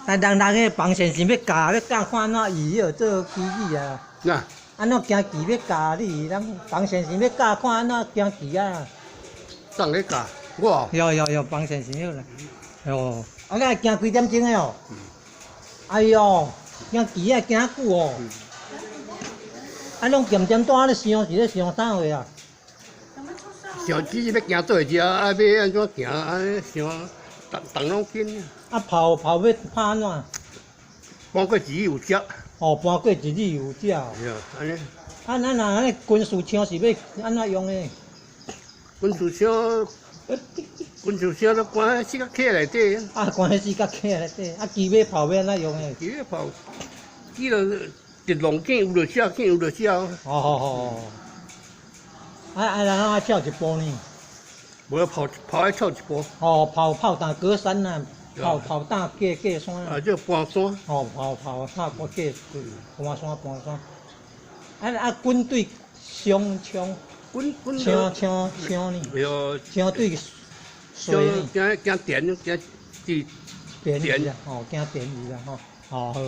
但人人个房先生欲教欲教看按怎伊迄做棋子啊？那按怎行棋欲教你？咱房先生欲教看按怎行棋啊？当咧教我。有有有，房先生好啦。哦，啊，你行幾點鐘的哦？哎喲，行棋啊行久哦。啊，攏點點蹛咧想是咧想啥貨啊？想只是欲行佗位啊，啊欲按怎行啊？想逐逐攏緊。啊，炮炮欲拍按怎？搬過一日有食。哦，搬過一日有食。對，按呢。啊，咱若按呢軍事槍是欲按怎用的？軍事槍，軍事槍都關喺四角卡內底。啊，關喺四角卡內底。啊，機尾炮欲按怎用的？機尾炮，機就一浪見有就射，見有就射。哦哦哦。啊啊，然後愛跳一步呢？無炮炮愛跳一步。哦，炮炮彈過山啊，炮炮彈過過山。啊，這搬山。哦，炮炮打過過搬山搬山。啊啊，軍隊雙槍。軍軍。槍槍槍呢？槍對水呢？驚驚電驚電。電啊！哦，驚電去啦吼。哦好。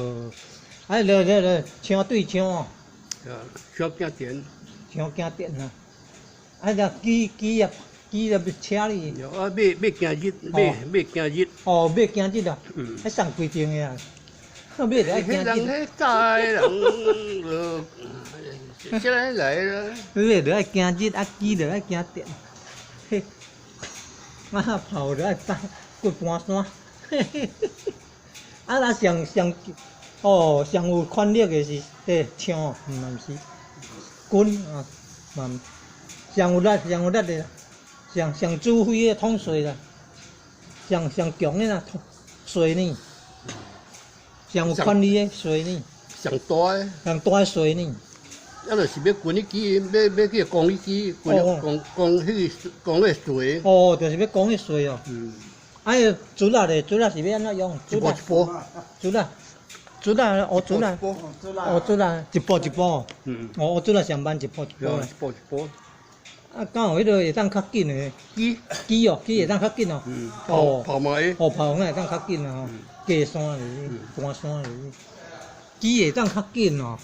啊，來來來，槍對槍哦。啊，槍驚電。槍驚電啊！啊，若機機啊，機就欲車你。啊，馬馬驚熱，馬馬驚熱。哦，馬驚熱啊！嗯。彼送規定的啊，馬就愛驚熱。彼人彼早的人，就這來啦。馬就愛驚熱，啊機就愛驚電。嘿，啊炮就愛打過搬山。嘿嘿嘿。啊，若上上哦，上有權力的是這槍，嘛毋是軍啊，嘛。上有力，上有力的，上上指揮的統帥啦，上上強的啦，帥呢，上有權力的帥呢，上大的，上大的帥呢。啊，就是欲軍彼支，欲欲去攻彼支，軍攻攻彼个攻彼个帥。哦，就是欲攻彼帥哦。嗯。啊，彼卒仔咧，卒仔是欲按怎用？一步一步。卒仔，卒仔，烏卒仔，烏卒仔，一步一步。嗯。哦，烏卒仔上慢一步一步。一步一步。啊，敢有彼个會當較緊的？機機哦，機會當較緊哦。哦，炮嘛會。哦，炮會當較緊啊吼，過山就是搬山就是。機會當較緊哦。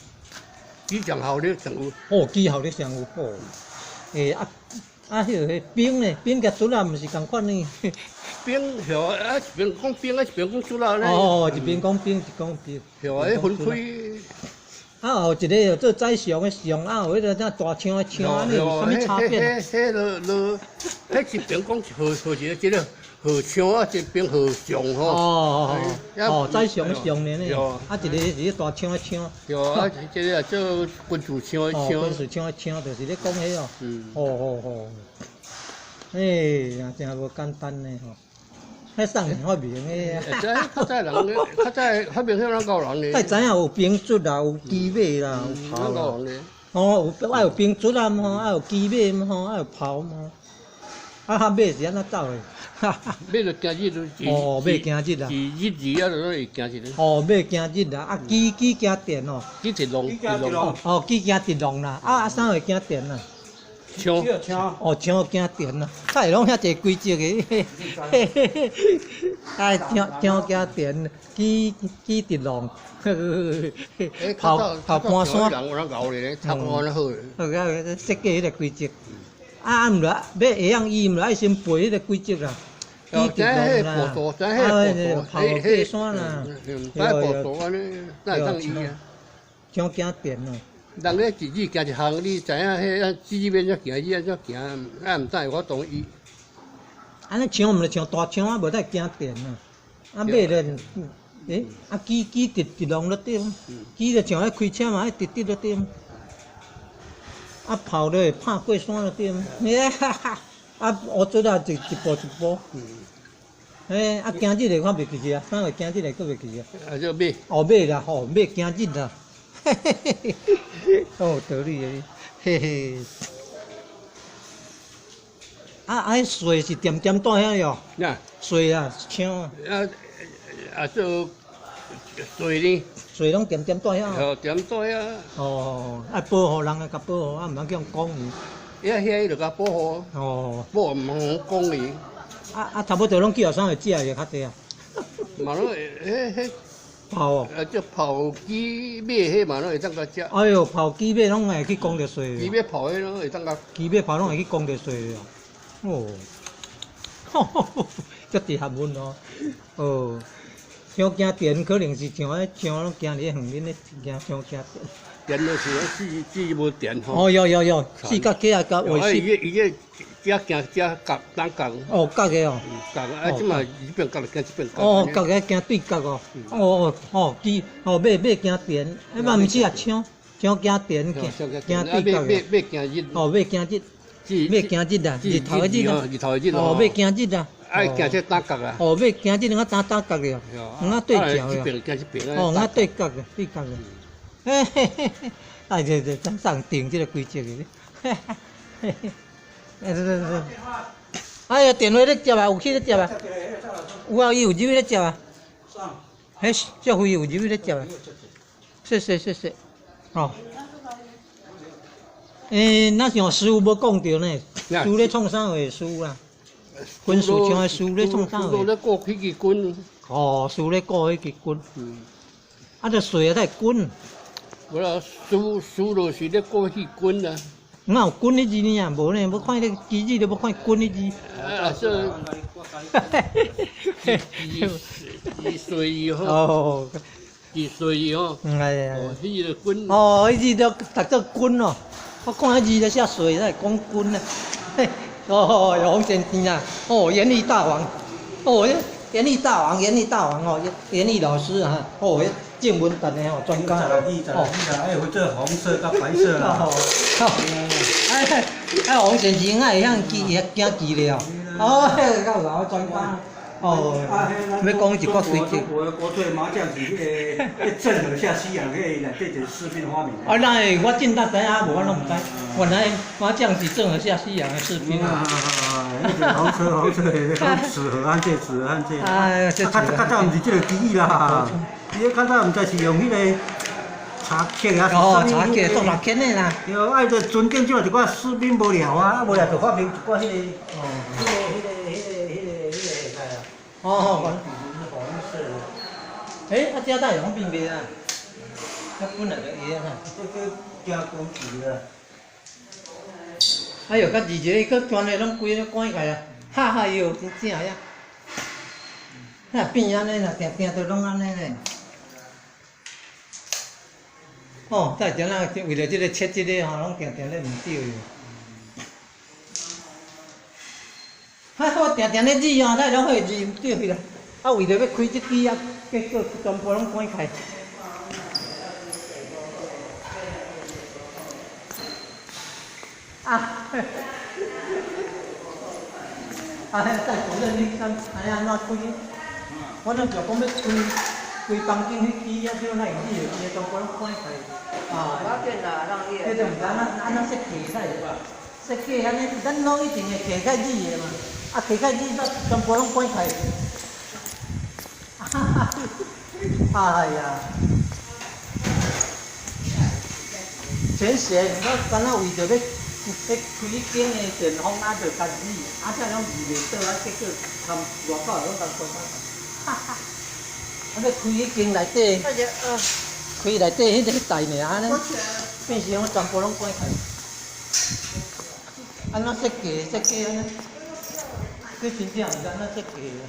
機上效率上有。哦，機效率上有哦。欸啊啊，彼个兵呢？兵佮卒仔毋是仝款呢？兵曉啊，一邊講兵啊，一邊講卒仔咧。哦，一邊講兵，一講兵。曉啊，彼分開。啊，有一个做宰相的相，啊，有彼个啥大槍的槍，按呢有啥物差別？彼彼落彼一邊講號號一個這个號槍啊，一邊號將吼。哦哦哦，宰相的相呢？啊，一個是咧大槍的槍。對啊，這個做軍事槍的槍。軍事槍的槍，就是咧講彼哦。哦哦哦。欸，也真無簡單呢吼。彼送人發明的。較早人，較早發明彼人夠人咧。愛知影有兵卒啦，有騎馬啦，有炮啦。哦，有愛有兵卒啊，吼，愛有騎馬吼，愛有炮嘛。啊，哈馬是按怎走的？馬就行日就。哦，馬行日啊。是日字啊，就攏會行日。哦，馬行日啊，啊機機行電哦。機直浪，直浪。哦，機行直浪啦，啊啊啥會行電啊？槍。哦，槍行電啦，啥會攏遐濟規則的？嘿嘿嘿，啊，槍槍行電，機機直浪，炮炮搬山。人有人熬咧，差不多好。好啊，設計彼個規則。啊，毋著欲會曉伊，毋著愛先背彼個規則啦。機直浪啦，啊，炮過山啦，對對。按呢，哪會當伊啊？槍行電啊！人咧一日行一項，你知影彼按指欲按怎行，伊按怎行，啊毋知有法度伊。按呢槍毋是像大槍啊，無得行電啊。啊馬咧，欸，啊機機直直浪就對，機就像咧開車嘛，愛直直就對。啊炮咧會拍過山就對。哈哈，啊烏卒仔一一步一步。欸，啊行日的我袂記得啊，啥會行日的閣袂記得。啊，這馬。哦，馬啦吼，馬行日啦。嘿嘿嘿嘿，有道理的，嘿嘿。啊啊！彼帥是點點蹛遐喲。帥啊，槍啊。啊啊！做帥呢？帥攏點點蹛遐。哦，點蹛遐。哦，愛保護人啊，共保護，啊，毋通去予人講伊。遐遐伊就共保護。哦。保護毋通講伊。啊啊！差不多攏叫學生會食的較濟啊。嘛攏會，彼彼炮哦。啊，這炮機馬彼嘛攏會當共食。哎喲，炮機馬攏會去攻著稅。機馬炮彼攏會當共。機馬炮攏會去攻著稅哦。哦，這濟學問哦。哦，傷驚電可能是像彼像攏行佇咧園面咧，驚傷驚電。電就是四四無電吼。哦，有有有，四角機啊，甲衛啊，伊個伊個遮行遮角單角。哦，角的哦。角啊，這馬這邊角就行這邊角。哦，角的行對角哦。哦哦哦，機哦馬馬驚電，啊嘛毋是啊，槍槍驚電，行行對角。馬馬驚熱。哦，馬驚熱。馬驚熱啊，日頭的熱啊。日頭的熱哦，馬驚熱啊。愛行這單角啊。哦，馬驚熱，我單單角的哦，我對角的。這邊行這邊。哦，我對角的，對角的。嘿嘿嘿，哎，這這這上定這個規則的，嘿嘿嘿，哎，這這這，哎呀，電話咧接啊，有去咧接啊，有啊，伊有入去咧接啊，彼趙飛有入去咧接啊，謝謝謝謝，哦，欸，若像師傅無講著呢，師咧創啥貨師啊？軍事像的師咧創啥貨？師咧顧彼支軍。哦，師咧顧彼支軍。啊，這稅啊，才會軍。無啦，輸輸就是咧顧彼軍啊。哪有軍彼字呢？無呢，欲看彼個機子，就欲看軍彼字。啊，這。字稅吼。哦。字稅吼。哎呀。哦，彼個軍。哦，彼字都讀做軍哦。我看彼字咧寫稅，才會講軍啊。嘿，哦，王先生啊，哦，園藝大王，哦，園藝大王，園藝大王哦，園藝老師啊，哦。正文達的哦，專家哦，哎，分做紅色佮白色啦。哦，哎，哎，王先生啊，會曉記，會驚記咧哦。哦，夠老專家。哦，欲講一寡規則。中國國粹麻將是彼個鄭和下西洋，彼個內底一個士兵發明的。啊，哪會？我真早知影，無我攏毋知。原來麻將是鄭和下西洋的士兵啊。啊，那個紅色紅色的，講紙和漢這紙和漢這。哎，這。較較早毋是這個機器啦。伊較早毋知是用彼個柴刻啊，哦，柴刻做六千的啦。對，啊，就船顶就一寡士兵無聊啊，啊無聊就發明一寡彼個，哦，彼個、彼個、彼個、彼個、彼個會使啊。哦哦。紅色的。欸，啊，這哪會方便袂啊？這本來就會啊。這個加工具啦。哎喲，較二一個，閣全个攏規个關起來啊！哈哈喲，真正呀。那變按呢啦，定定都攏按呢咧。哦，在陣啊，為著這個切這個吼，攏定定咧毋對去。哈，我定定咧字吼，哪會攏會字毋對去啦？啊，為著欲開這支啊，結果全部攏關開。啊，啊，蔡主任，你敢知影按怎開？我咱就講欲開開房間彼支啊，叫哪會字的，全部攏關開。啊，這就毋知按怎按怎設計才會設計按呢，咱攏一定會摕較字的嘛，啊，摕較字煞全部攏關開。哈哈，哎呀，前線我敢若為著欲欲開彼間的電風啊，就共字，啊，這攏字袂倒，啊，結果含外口攏共關起。哈哈，啊，欲開彼間內底，開內底彼個台爾，按呢變成講全部攏關開。按怎設計設計按呢？這真正毋知按怎設計的。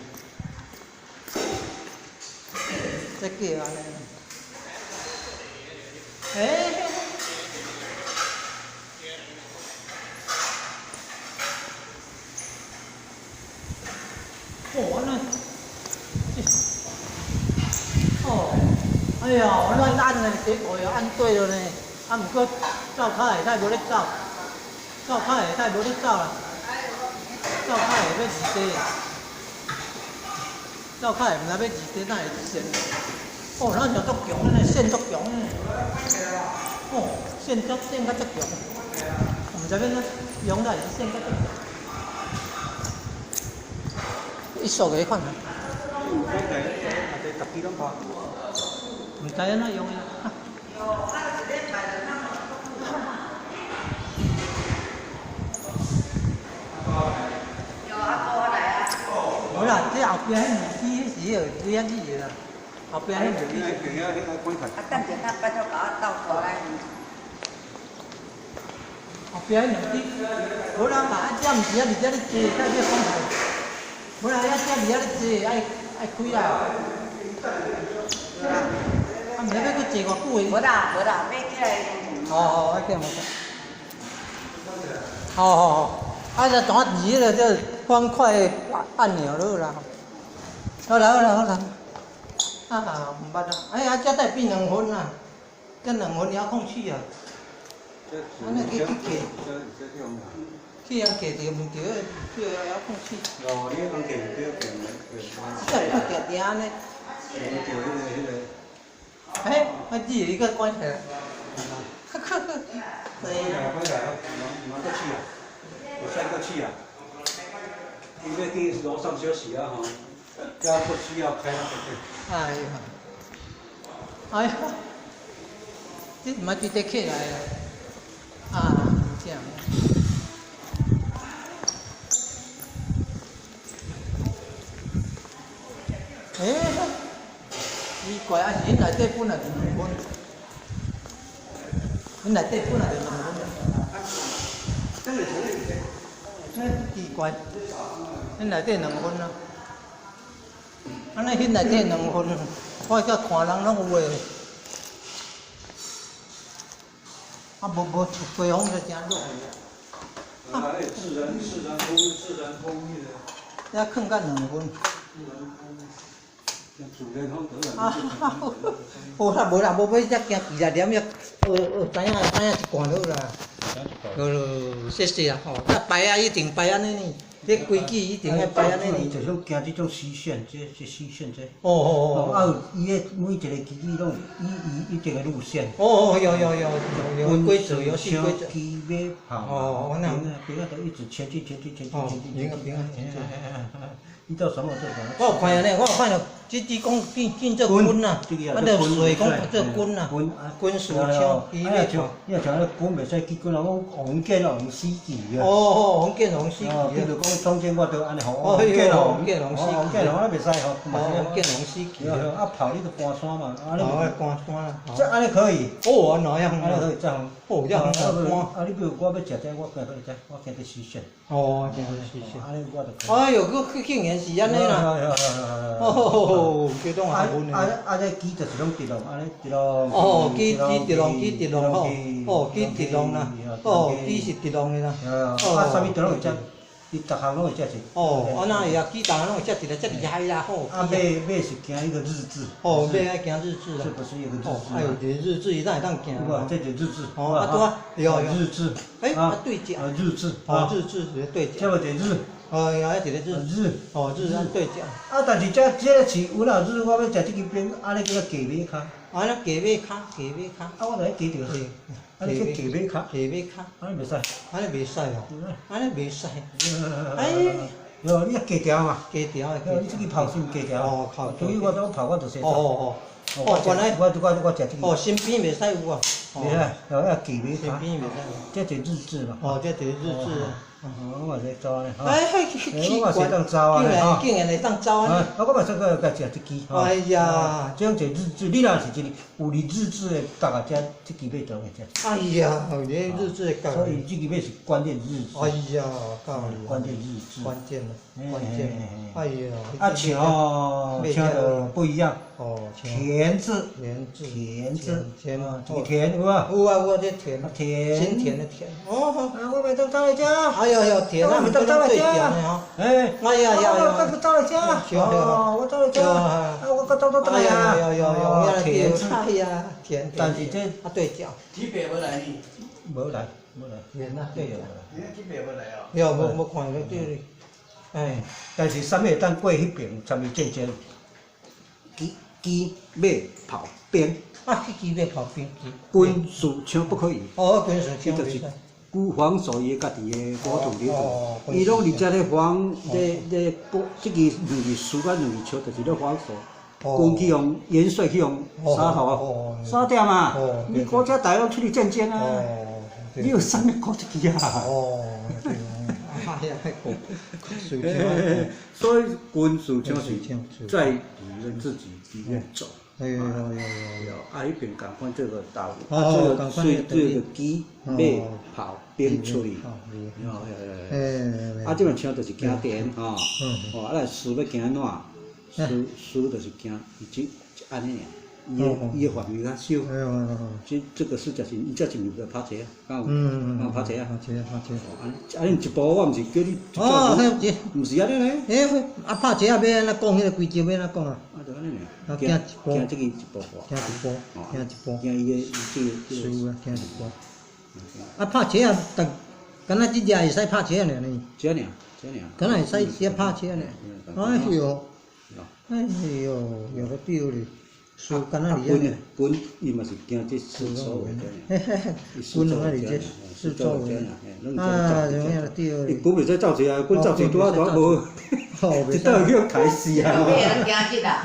設計按呢？欸？哦，按呢？哦，哎呀，我亂按了，結果又按對了呢。啊，毋過灶跤下底無咧走，灶跤下底無咧走啦。灶跤下欲字地，灶跤下毋知欲字地，哪會線？哦，咱像足強呢，線足強呢。哦，線足線較足強，毋知欲按怎用來線較足強。一索個款啊。毋知按怎用的。無啦，這後壁彼耳機彼是彼迄个你遐日啦，後壁彼個啊，等陣他拜託共我鬥過來。後壁彼兩支，無人嘛，啊，這毋是啊，佇遮咧坐，才欲講話。無啦，遐遮佇遐咧坐，愛愛開啦。啊，毋知欲閣坐偌久的。無啦無啦，欲起來。哦哦，愛起來無錯。好好好，啊，就怎按彼个叫方塊按鈕就好啦。好啦好啦好啦。啊，毋捌啊！哎呀，這才變兩分啊，這兩分遙控器啊。按呢去去計，去人計著毋對，這個遙控器。哦，你講計對計毋對？這會定定按呢。對彼个彼个。哎，我記你閣關起來。哈哈哈。關起來，關起來，毋通閣試啊！會使閣試啊！伊欲去樓上休息啊吼，遮不需要開那個。哎呀，哎呀，這毋捌直接起來啊！啊，真正。欸，奇怪，啊是彼內底本來就兩分，彼內底本來就兩分。欸，奇怪，彼內底兩分啊。按呢彼內底兩分，我才看人攏有的。啊，無無，吹風就誠熱。啊，自然自然風自然風彼个。遐囥甲兩分。自然風，自然風得啊，好啦，無啦，無欲遮行幾若點遐，學學知影知影一罐就好啦。好咯，謝謝啦吼，啊排啊一定排按呢呢，這規矩一定愛排按呢呢。就是講行這種虛線，這這虛線這。哦哦哦。啊有伊个每一个機器攏有伊伊一定的路線。哦哦，有有有有規則，遊戲規則。機馬炮。哦，那。兵啊，就一直前進前進前進前進。兵啊兵啊！伊到什麼這種？我有看呢，我有看著，這支講變變做軍啊，啊，就水講做軍啊，軍事槍，機馬炮。你若像彼軍袂使結軍啊，講王建哦，死棋啊。哦哦，王建王死棋啊。比如講中間我都按呢吼，王建王建王死棋。王建王袂使吼。王建王死棋。啊炮你就搬山嘛，啊你。哦，搬山啦。這按呢可以。哦，按呢樣。按呢可以這樣。哦，這樣搬。啊，你比如我欲食這，我行去這，我行去死線。哦，行去死線。按呢我就可以。哎喲，閣竟然是按呢啦。哦，這種學問啊啊！這機就是攏直浪，按呢直浪。哦，機機直浪，機直浪吼。哦，機直浪啦。哦，機是直浪的啦。啊，啥物都攏會食，伊逐項攏會食一。哦，啊那會啊，機逐項攏會食一個，遮厲害啦吼。啊，馬馬是行一個日字。哦，馬愛行日字啦。這不是一個日字。哎呦，這日字伊哪會當行？哇，這就日字。哦，啊對啊，有有。日字。欸，啊對角。日字。哦，日字是對角。這個就日。哦，呀，一個日。日。哦，日啊對角。啊，但是這這個是有啦，日我欲食這支冰，按呢叫做雞尾跤。啊，那雞尾跤，雞尾跤。啊，我就咧加著。啊，你叫雞尾跤。雞尾跤。按呢袂使。按呢袂使哦。按呢袂使。哎。喲，你加條嘛？加條。你這支炮是毋加條？哦，炮。所以我講炮我就洗。哦哦哦。哦，原來我我我食這个。哦，身邊袂使有啊。袂使，哦，要雞尾跤。身邊袂使。這就日字嘛。哦，這就是日字。哦，我嘛是走按呢。哎，奇怪，我嘛是當走按呢，吼。竟然會當走按呢。啊，我嘛說過共食這支。哎呀，這種就日字，你若是一個有日字的，逐個這這支馬就會食。哎呀，你日字的教。所以這支馬是關鍵日字。哎呀，教你。關鍵日字。關鍵，關鍵。哎呀。啊，像哦，像就不一樣。哦，田字。田字。田字。田。這個田有無？有啊有啊，這田。田。新田的田。哦。啊，我袂當走來食。哎呀呀，田啊，我袂當走來食。哎。哎呀呀呀！我走來食。哦，我走來食。啊，我閣走走轉來啊。哎呀呀呀！田字。哎呀，田。但是這啊對角。鐵白無來呢？無來，無來。田啊，對角。你鐵白無來哦？有無無看到對？哎，但是啥物會當過彼爿參與戰爭？機機馬炮兵。啊，去機馬炮兵。軍事槍不可以。哦，軍事槍就是孤防守伊家己的國土領土，伊攏佇遮咧防，咧咧保，這个兩支輸甲兩支槍，就是咧防守。軍去予元帥去予殺頭，殺掉嘛！你國家大佬出去戰爭啊！你有啥物顧這支啊？哦，對。遐個事情。所以軍事就是在敵人自己裡面走。哎呦呦呦！啊，彼邊仝款這個道理，啊，這個所以這個騎馬跑兵出去，哦，啊，這擺像就是行田吼，哦，啊來輸欲行怎？輸輸就是行，伊這按呢爾，伊的範圍較小。這個是就是伊這是毋是拍坐啊？敢有？敢有拍坐啊？拍坐，拍坐。按呢一步我毋是叫你。哦，毋是按呢咧。欸，啊拍坐啊，欲按怎講？彼個規則欲按怎講啊？啊，就按呢爾。行一步。行這個一步。行一步。行一步。行伊的這個。輸啊，行一步。啊，拍坐啊，逐，敢若這隻會使拍坐爾呢？這爾，這爾。敢若會使直接拍坐爾？哎喲，哎喲，有個道理。輸敢若佇遐。軍伊嘛是行這四周圍，軍攏愛佇這四周圍。啊，就遐對。伊軍袂使走坐啊，軍走坐拄仔拄無，一倒去予刣死啊！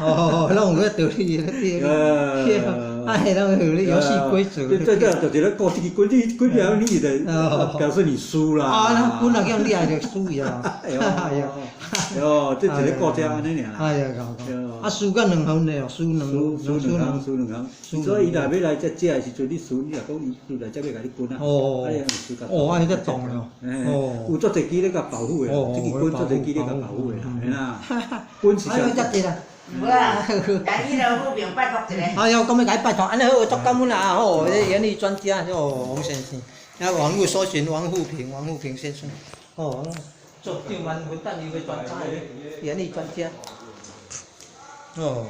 哦，攏有個道理，對。哎，攏有咧遊戲規則。這這就是咧顧這個軍，你軍表你就表示你輸啦。啊，那軍若叫掠就輸去啊！哎喲，這一個國家按呢爾啦。哎呀，搞搞。啊，輸甲兩分咧，輸兩，輸兩分，輸兩分。所以伊若欲來遮食的時陣，你輸，你若講伊輸來遮欲共你分啊。哦。哦，按呢才當了。哦。有足濟機咧共保護的，這個軍足濟機咧共保護的，嘿啦。軍是啥？遮濟啦。無啊，來伊老富平拜託一下。哎喲，咁欲共伊拜託，按呢好，足感恩啦吼，這園藝專家哦，王先生，啊，網路搜尋王富平，王富平先生，哦，做上萬分等於個專家，園藝專家，哦。